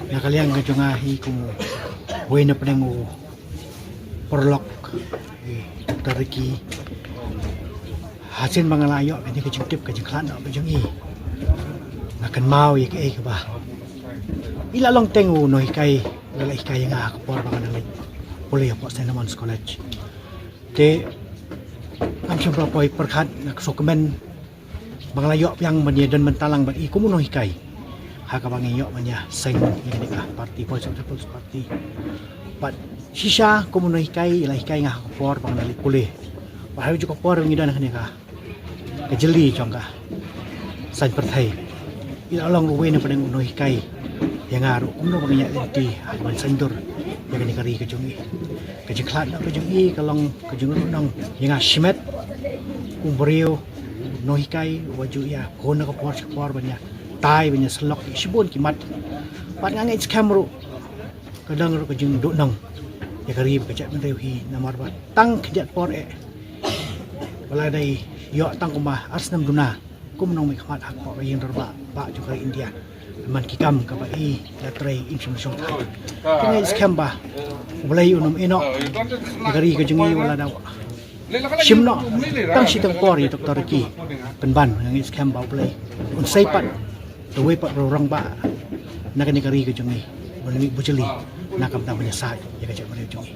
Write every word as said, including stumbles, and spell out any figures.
Na ka liang ka jong nga hi kum uwei na pdeng u paralok, i Doctor Ricky, hasien ba nga la ïoh kane ka jingtip ka jingkhlad noh ka jong i, nga kynmaw ïa kaei kaba i la long teng u nonghikai, u la hikai ïa nga ha ka por ba nga dang leit pule hapoh Saint Edmund's College. Te ngam shym la poi pyrkhat, nga sngewkmen ba nga la ïoh biang ban ïa don bynta lang bad i kum u nonghikai, ha kaba nga ïoh ban ïa seng ïa kane ka party, Voice of the People's Party. Bad shisha kum u nonghikai i la hikai nga ha ka por ba nga dang leit pule. Bad ha kajuh ka por ngi don ha kane ka, ka jylli jong ka saiñ pyrthei, i la long ruh uwei na pdeng u nonghikai ïa nga ruh kumno ba nga ïaid lynti ha ban saiñdur ïa kane ka ri ka jong i. Ka jingkhlad noh ka jong i ka long ka jingduhnong ïa nga shimet, u briew nonghikai uba ju ïa khun na ka por sha ka por ban ïa tai, ban ïa syllok ïa shibun ki mat. Bad nga ngeit skhem ruh ka don ruh ka jingduhnong ïa ka ri bad ka jaitbynriew hi, namar ba tang khyndiat por eh, ba la dei ïoh tang kumba ar snem duna kum u nongmihkhmat ha ka ïing dorbar bah jong ka ri India. Man ki kam kaba i la trei im shym la shongthait. Te nga ngeit skhem ba U Blei un ym ïehnoh ïa ka ri ka jong i wat la da shim noh tang shi tang por ïa Doctor Ricky Pynban. Nga ngeit skhem ba U Blei un sei pat da uwei pat u rangbah na kane ka ri ka jong i, ban mih bujli na ka bynta ban ïasaid ïa ka jaitbynriew jong i.